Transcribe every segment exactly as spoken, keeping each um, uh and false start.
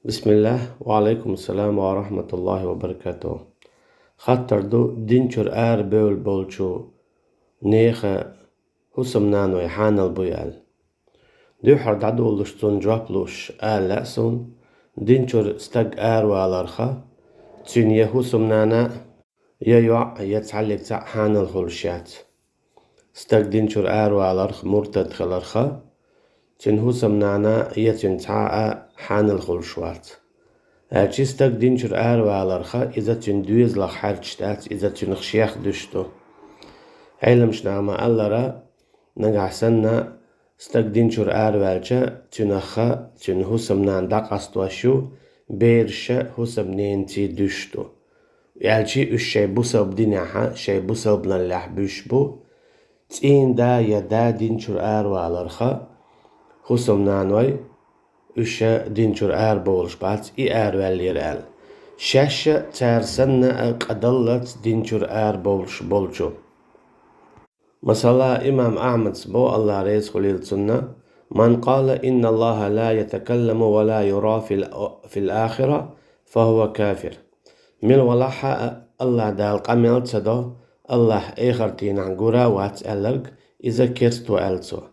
Бисмиллах, ва алейкум салам ва рахматуллахи ва баракатух. Хаттар ду, дин чура ара бевлла болчу нехан хӀусамнаной хьанал буй аьлла. Дуьххьара дӀадолалуш цунна жоп луш ала лаьа суна, дин чура стаг араваларха, цуьнан я хӀусамнана, я йоӀ, я цхьаллиг цхьаъ хьанал хуьлуш яц. Стаг дин чура араваларх, муртад хиларха, цуьнан хӀусамнана я цуьнан цхьа а хьанал хуьлуш вац. Аьлча стаг дин чура араваларха, иза цуьнан доьзалах хьаьрчаш дац, иза цуьнах шех дуьсуш ду. Ӏеламнаха ма-аллара, нагахь санна стаг дин чура араваьлча, цуьнах а, цуьнан хӀусамнана дӀакъастош ю, бераш а хӀусамненаций дуьсуш ду. Аьлча уьш шай бусалба динехь а, шай бусалбаналлехь а буьсуш бу, цӀийнан да я да дин чура араваларха, хӀусамнаной, уьш а дин чура арабовлуш бац, и араваьллера аьлла. Шаьш а цара санна а къа даллалц дин чура арабовлуш болчу. Масала, имам Ахьмада бо, Аллах реза хуьлийла цунна: «Ман къала: „Инна Аллаха ла ятакалламу ва ла юра фил, фил ахира“, фа хува кафир». Мила валахь а, Аллах Дала къамел ца до, Аллах эхартийнахь гур а вац аьлларг, иза керста ву аьлла цо.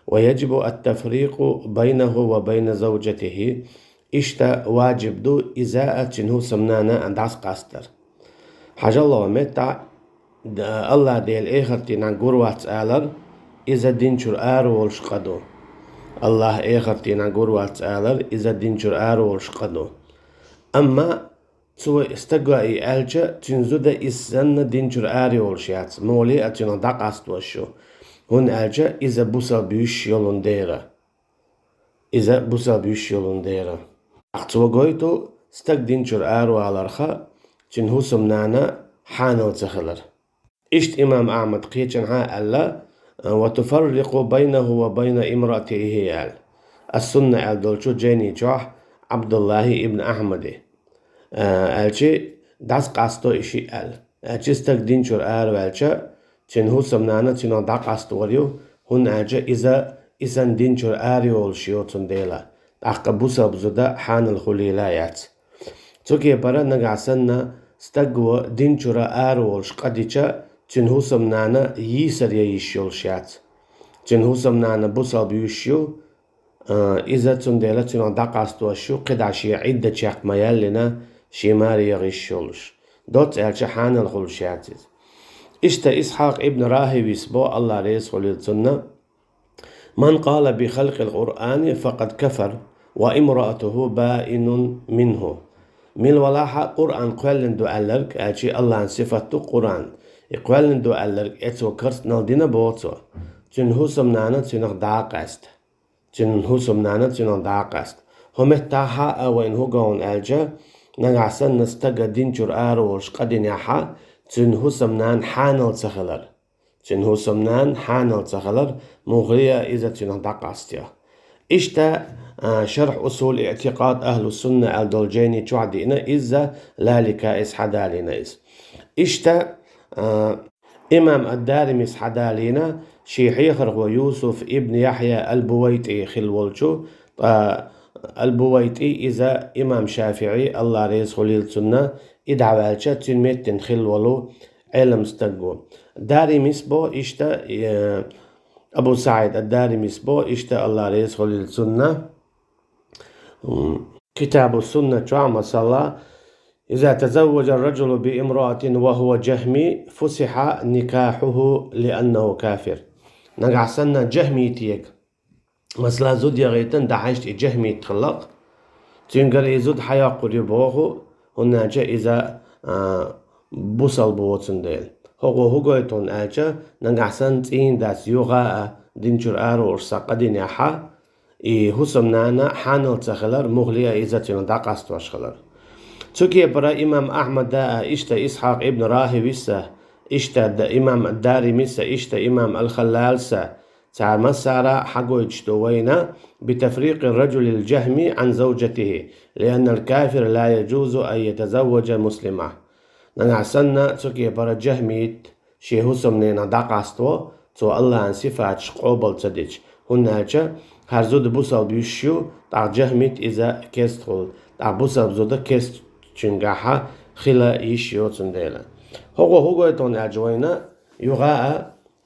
«Ва яжибу ат-тафрикъу байнаху ва байна завжатихи». Иштта ваджиб ду иза а, цуьнан хӀусамнана а дӀасакъастар. Хьажал, меттахь, Аллах Дела эхартийнахь гур вац алар, иза дин чура араволуш къа ду. Аллах эхартийнахь гур вац алар, иза дин чура араволуш къа ду. Амма цо стага и аьлча, цуьнан зуда иза санна дин чура арайолуш яц, муха а цуьнах дӀакъастош ю, хӀунда аьлча иза бусалба йиш йолун дера. Иза бусалба йиш йолун дера. Ахь цо гойту стаг дин чура араваларха, цуьнан хӀусамнана хьанал ца хилар. Иштта имам Ахьмада кхечанхьа а аьлла: «Ва туфаррикъу байнаху ва байна имраатихи», аьлла. Ас-Сунна аьлла долчу жайни чохь Абдуллахи ибн Ахьмади. Аьлчи дӀасакъасто и шиъ аьлла. Аьлчи стаг дин чура араваьлча, цуьнан хӀусамнана цуьнах дӀакъаствар ю, хӀунда аьлча иза, и санна дин чура арайолуш йоцун дела, тӀаккха бусалба зуда хьанал хуьлийла яц. Цу кепара нагахь санна стаг ву дин чура араволуш къа дича, цуьнан хӀусамнана йийсар ян йиш йолуш яц. Цуьнан хӀусамнана бусалба йиш ю, а, иза цундела цуьнах дӀакъастош ю, кхидӀа шен Ӏидда чекх ма яьллина, шен маре ян йиш йолуш. Доцца аьлча хьанал хуьлуш яц иза. Иштта Исхьакъ ибн Рахьавис бо, Аллах реза хуьлийла цунна: «Ман къала би халкъил Къуръани факъад кафар, ва имраатуху баинун минху». Мила валахь а Къуръан кхоьллина ду аьлларг, аьлчи Аллахьан сифат ду Къуръан, и кхоьллина ду аьлларг, э, цо керстанал дина боху цо. Цуьнан хӀусамнана цуьнах дӀа а къаьста. Цуьнан хӀусамнана цуьнан дӀа а къаьста. ХӀокху меттахь а вайна хӀун го аьлча, нагахь санна стага дин чура араволуш къа динехь а, цуьнан хӀусамнана хьанал ца хилар. Цуьнан хӀусамнана хьанал ца хилар, мухха а иза цуьнах дӀакъаста. Иштта, а, Шархь усул иътикъад ахьлу сунна аьлла долу жайни чохь диъна иза, Лаликаис хьадалийна иза. Иштта, а, Имам ад-Даримис хьадалийна, шен хьехархо Юсуф ибн Яхья ал-БувайтӀи хилла волчу, ткъа ал-БувайтӀи иза имам ШафиӀи, Аллах реза хуьлийла цунна, и дӀаваьлча, цуьнан меттина хилла волу Ӏелам стаг ву. Даримис бо иштта, э, Абу СаӀид ад-Даримис бо иштта, Аллах реза хуьлийла цунна, м, Китабу Сунна чохь, масала: «Иза тазавважа ар-раджулу би имраатин ва хува жахми, фусиха никахьуху, лианнаху кафир». Нагахь санна жахмитега, масала, зуда яхийтина, дӀахьаьжча и жахмит хилла-кх, цуьнгара и зуда хьайоккхур ю боху, хӀунда аьлча иза, а, бусалба воцун дела. ХӀокхо хӀун гойту аьлча, нагахь санна цӀийнан дас юха а дин чуьра араволуш сан къа динехь а, и хӀусамнана хьанал ца хилар, мухха а иза цуьнан дӀакъастош хилар. Цу кепара имам Ахьмада а, иштта Исхьакъ ибн Рахьавис а, иштта д-, имам Даримис а, иштта имам Ал-Халлалис а, цара массара а хьагойтуш ду вайна: «Битафрикъи раджулил жахми ан завжатихи, лианнал кафир ла яжузу ан ятазавважа муслима». Нагахь санна цу кепара жахмит шен хӀусамненах дӀакъасто, цо Аллахьан сифаташ къобал ца дича, хӀунда аьлча хӀара зуда бусалба йиш ю, тӀаккха джахмит иза керста хул, тӀаккха бусалба зуда керстачунгахьа хила йиш йоцун дела. ХӀокхо хӀу гойту аьлча вайна, юха а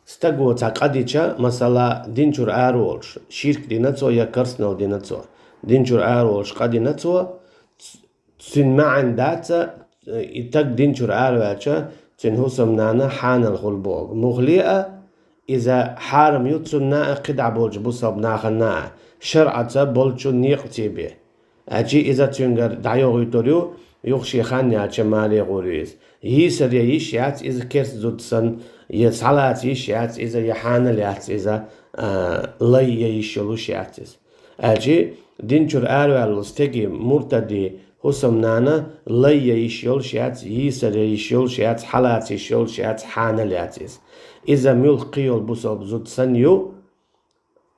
стаго цхьа къа дича, масала, дин чура ара волуш, ширк дина цо я керстанал дина цо, дин чура ара волуш къа дина цо, цуьнан маьӀна дац, и стаг дин чура араваьлча, цуьнан хӀусамнана хьанал хуьлу боху. Муххале а, иза хьарам ю цунна а, кхидӀа болчу бусалба нахана а, шарӀаца болчу некъаца бен. Аьлча иза цуьнгара дӀайохуьйтур ю, юха шен хан яьлча маре гӀур ю иза. Йийсар я йиш яц иза керста зуда санна, я схьалаца йиш яц иза, я хьанал яц иза, а, лай я йиш йолуш яц иза. Аьлча дин чуьра араваьлла стеги, муртади, хӀусамнана лай я йиш йолуш яц, йийсар я йиш йолуш яц, хьалаца йиш йолуш яц, хьанал яц иза. Иза муьлхха кхин йолу бусалба зуда санна ю,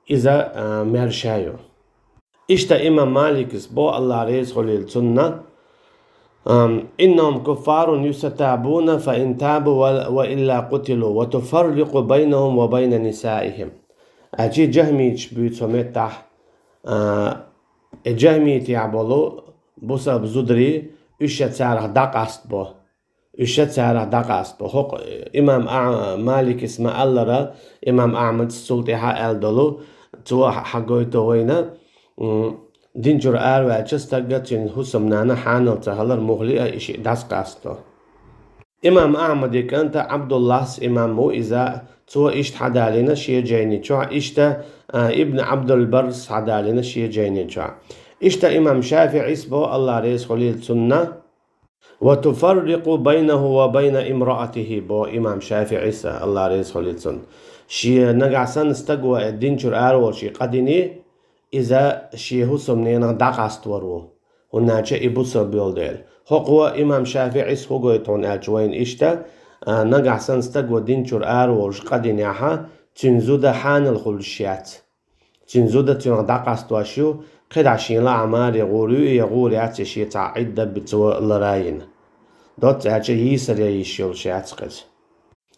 иза, а, маьрша ю. Иштта имам Маликас бо, Аллах реза хуьлийла цунна, ам, «إنهم كفار يستتابون فإن تابوا و-، وإلا قتلوا وتفرق بينهم وبين نسائهم». Аьлча джахмиташ буьйцу хӀокху меттахь, а, и джахмитехь болу бусалба зударий, уьш ша царах дӀакъаста бо. Уьш ша царах дӀакъаста бо. ХӀокху имам А-, Маликас ма-аллара, имам Ахьмадас цул тӀаьхьа аьлла долу, цо хьагойту вайна, м, дин чуьра араваьлча стагга цуьнан хӀусамнана хьанал ца хилар, муххале а и шиъ дӀасакъасто. Имам Ахьмадан кӀанта Ӏабдуллахьас имам ву иза, цо иштта хьадалийна шен жайни чохь, иштта, а, Ибн Ӏабдулбаррас хьадалийна шен жайни чохь. Иштта имам ШафиӀис бо, Аллах реза хуьлийла цунна, «وتفرق بينه وبين امرأته», бо имам ШафиӀис, Аллах реза хуьлийла цунна. Шен нагахь санна стаг ван дин чуьра араволуш и къа дина, иза шен хӀусамненах дӀакъаставар ву, хӀунда аьлча и бусалба йолу дела. ХӀокхо имам ШафиӀис хӀу гойту хьуна аьлча вайна иштта, а, нагахь санна стаг ван дин чуьра араволуш къа динехьа, цуьнан зуда хьанал хуьлуш яц. Цуьнан зуда цуьнах дӀакъастош ю, кхидӀа шен лаахь маре гӀур ю, я гӀур яц, я шен цхьа Ӏидда бен цо лара йина. Доцца аьлча йийсар я йиш йолуш яц кхеза.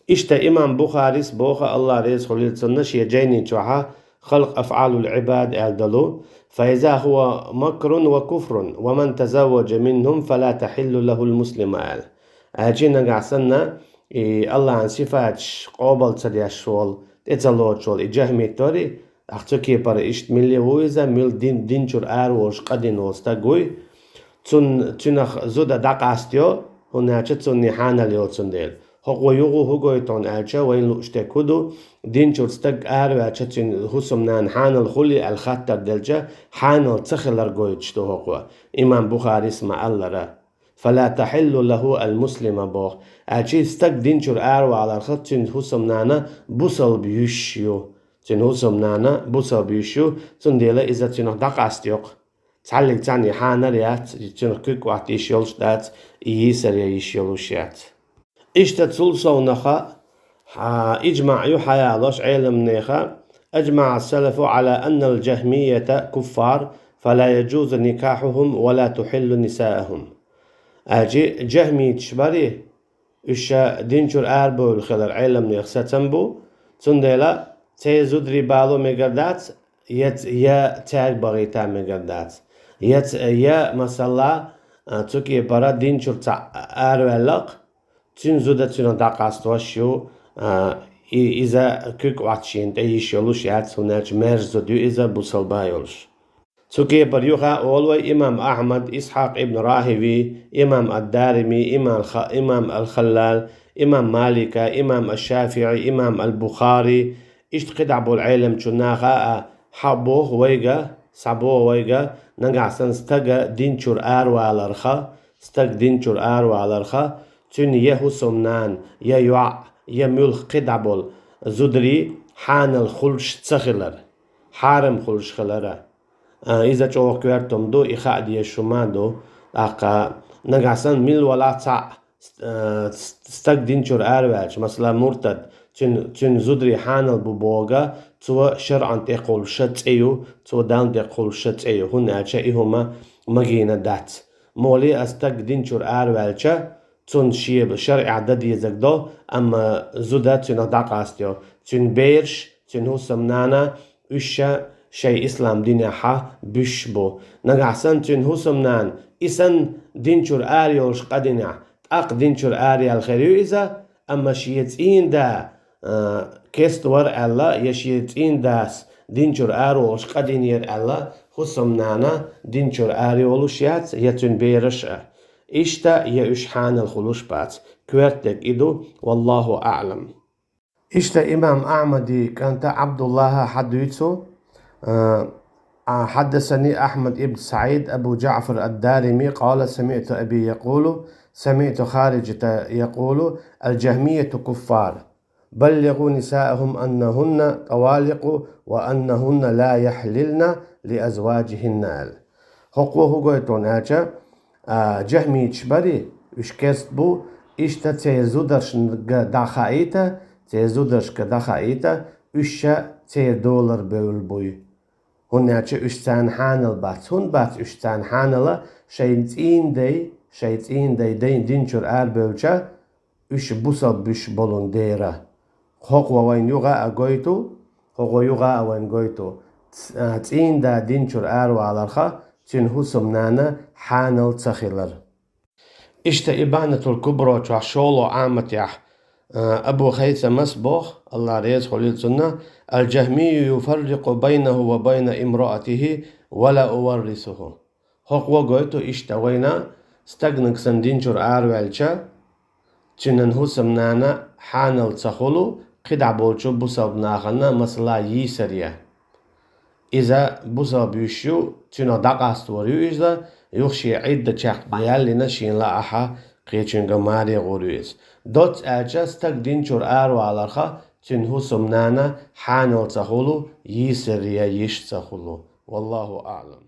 Иштта имам Бухарис боху, Аллах реза хуьлийла цунна, шен жайни чохьа, «Халкъ афӀалул Ӏибад» аьлла долу, «فإذا هو مكر وكفر ومن تزوج منهم فلا تحل له المسلمة» аьлла. Аьлча нагахь санна, и Аллахьан сифаташ къобал ца деш волу, тӀе ца лоцуш волу и жахмит вари, ахь цу кепара иштта милла ву иза, милла дин, дин чуьра араволуш къа дина волу стаг вуй, цун, цуьнах зуда дӀакъастайо, хӀунда аьлча цунна хьанал йоцун дела. ХӀокхо юха хӀу гойту хьуна аьлча, вайна лууш дерг хӀу ду, дин чуьра стаг араваьлча цуьнан хӀусамнана хьанал хуьлий аьлла хаттар делча, хьанал ца хилар гойтуш ду хӀокхо, имам Бухарис ма-аллара. «فلا تحل له المسلمة» боху. Аьлча стаг дин чуьра араваларха цуьнан хӀусамнана бусалба йиш ю. Цуьнан хӀусамнана бусалба йиш ю, цундела иза цуьнах дӀакъастайо-кх. Цхьаллиг цхьаьна хьанал яц, цуьнах куьг отта йиш йолуш дац, и йийсар я йиш йолуш яц. Иштта цул совнаха, хьа, иджмаъ ю хьаялош Ӏеламнеха: «أجمع السلف على أن الجهمية كفار، فلا يجوز نكاحهم ولا تحل نساءهم». Аьлча жахмиташ бари, уьш ша дин чуьра арабевлла хилар Ӏеламнех сацам бу, цундела церан зударий бало мегар дац, я ц-, я цаьрга бахийта мегар дац, я ц-, я, масала, а, цу кепара дин чуьра цхьаъ араваьлла-кх, цуьнан зуда цуьнах дӀакъастош ю, а, и-, иза куьг отта шена тӀе йиш йолуш яц, хӀунда аьлча маьрша зуда ю иза бусалба йолуш. Цу кепара юха олу вай имам Ахьмад, Исхьакъ ибн Рахьави, имам ад-Дарими, имам Ха-, имам ал-Халлал, имам Малика, имам аш-ШафиӀи, имам ал-Бухари, иштта кхидӀа болу Ӏеламчу наха а хьа боху вайга, схьабоху вайга, нагахь санна стага дин чуьра араваларха, стаг дин чуьра араваларха, цуьнан я хӀусамнана, я йоӀ, я муьлхха кхидӀа болу зударий хьанал хуьлуш ца хилар, хьарам хуьлуш хилара. А, иза чӀогӀа коьрта хӀума ду, и хаа дезаш хӀума ду. ТӀаккха нагахь санна милла валахь цхьаъ, с-, а, с-, стаг дин чуьра араваьлча, масала, муртад, цуьнан, цуьнан зударий хьанал бу бохург, цо шарӀан тӀе кхуллуш цӀе ю, цо Далла тӀе кхуллуш цӀе ю, хӀунда аьлча и хӀума магийна дац. Муххале а стаг дин чуьра араваьлча, цунна шен шарӀехь дан дезарг до, амма зуда цуьнах дӀакъастайо. Цуьнан бераш, цуьнан хӀусамнана, уьш ша шайн ислам динехьа буьсуш бу. Нагахь санна цуьнан хӀусамнана и санна дин чуьра ара йолуш къа динехь, тӀаккха дин чуьра ара яьлла хир ю иза, амма шен цӀийнан да, а, керста вара аьлла, я шен цӀийнан дас дин чуьра ара волуш къа динера аьлла, хӀусамнана дин чуьра ара йолуш яц, я цуьнан бераш а. Иштта, я уьш хьанал хуьлуш бац. Коьртаниг и ду, валлаху аӀлам. Иштта имам Ахьмадан кӀанта Ӏабдуллахьа хьадуьйцу, а, а, حدثني أحمد بن سعيد أبو جعفر الدارمي قال سمعت أبي يقول سمعت خارجة يقول الجهمية كفار بلغوا نساءهم أنهن طوالق وأنهن لا يحللن لأزواجهن аьлла. ХӀокхо хӀун гойту аьлча, а, жахмиташ барий, уьш керст бу, иштта церан зударшка дӀахаийта, церан зударшка дӀахаийта, уьш ша церан долара бевлла буй. ХӀунда аьлча уьш царна хьанал бац. ХӀунда бац уьш царна хьанала, шайн цӀийнан дай, шайн цӀийнан дай дайн дин чуьра арабевлча, уьш бусалба буьсуш болун дера. ХӀокхо вайна юха а гойту, хӀокхо юха а вайна гойту, ц-, а, цӀийнан да дин чуьра араваларха, цуьнан хӀусамнана хьанал ца хилар. Иштта Ибанатул Кубро чохь шолгӀа Ӏаматехь, а, Абу Хайсамас боху, АллахӀ реза хуьлийла цунна: «Ал-Жахмию юфаррикъу байнаху ва байна имраатихи ва ла уваррисуху». ХӀокхо гойту иштта вайна, стагниг санна дин чуьра араваьлча, цуьнан хӀусамнана хьанал ца хуьлу, кхидӀа болчу бусалба нахана, масала, йийсаре. Иза бусалба йиш ю, цуьнах дӀакъастор ю иза, юха шен Ӏидда чекх ма яьллина, шена лаахьа кхечуьнга маре гӀур ю иза. Доцца аьлча, стаг дин чуьра араваларха, цуьнан хӀусамнана хьанал ца хуьлу, йийсаре йиш ца хуьлу. Валлаху аӀлам.